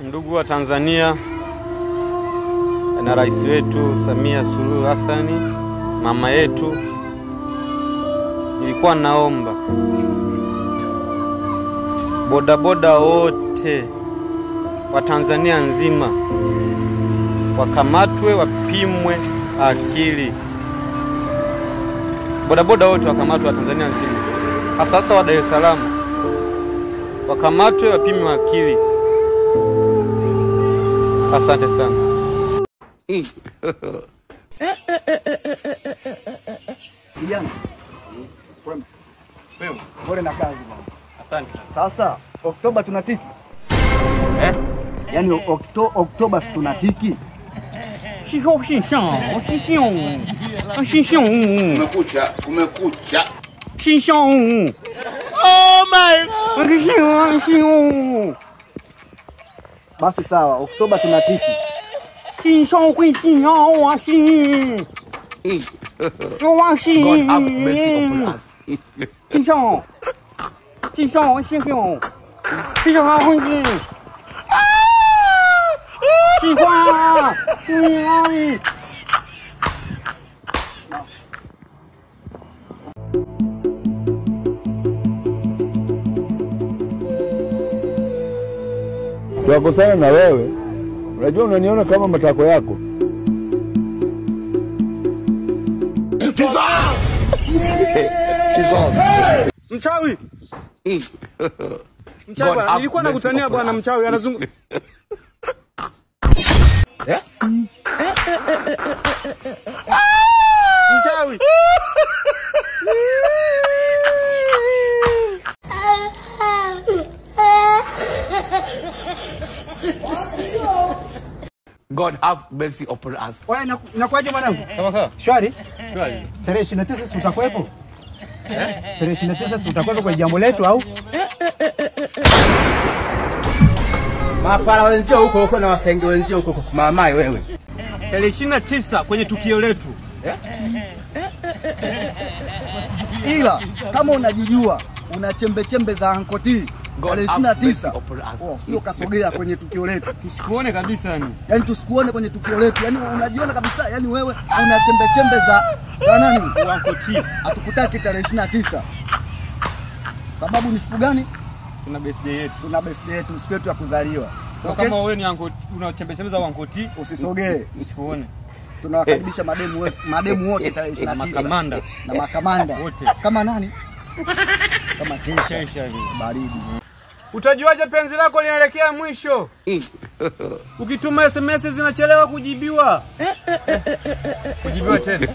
Ndugu wa Tanzania na rais wetu Samia Suluhu Hassan, mama yetu, nilikuwa naomba bodaboda wote wa Tanzania nzima wakamatwe, wapimwe akili. Bodaboda wote wakamatwe wa Tanzania nzima, hasa hasa wa Dar es Salaam, wakamatwe, wapimwe akili. Asante sana. Kijana, pole na kazi bwana. Asante. Sasa Oktoba tunatiki. Yaani Oktoba tunatiki. Kumekucha, kumekucha. Oh my God. Basi sawa, Oktoba tunatiki. God have mercy upon us. Tunakosana na wewe. Unajua unaniona kama matako yako. Mchawi. Mchawi bwana, nilikuwa nakutania bwana mchawi anazungu. Mchawi. God have mercy upon us. Wewe inakuaje mwanangu? Kama sawa. Shwari? Shwari. Tarehe 29 si utakuwepo? Tarehe 29 si utakuwepo kwa jambo letu au? Mafara wenzio huko huko na wafenge wenzio huko huko. Mamai wewe. Tarehe 29 kwenye tukio letu. Ila kama unajijua una chembe chembe za ankoti tarehe 29 sio kasogea kwenye tukio letu. Tusikuone kabisa yani. Yaani tusikuone kwenye tukio letu. Yaani unajiona kabisa yani wewe una chembe chembe za nani? Ankoti. Hatukutaki tarehe 29. Sababu ni siku gani? Tuna birthday yetu. Tuna birthday yetu, siku yetu ya kuzaliwa. Okay? Kama wewe ni ankoti, una chembe chembe za ankoti, usisogee, usikuone. Tunawakaribisha mademu wote tarehe 29. Makamanda. Na makamanda wote. Kama nani? Kama kesha hivi. Baridi. Utajuaje penzi lako linaelekea mwisho? Ukituma SMS zinachelewa kujibiwa. Kujibiwa tena.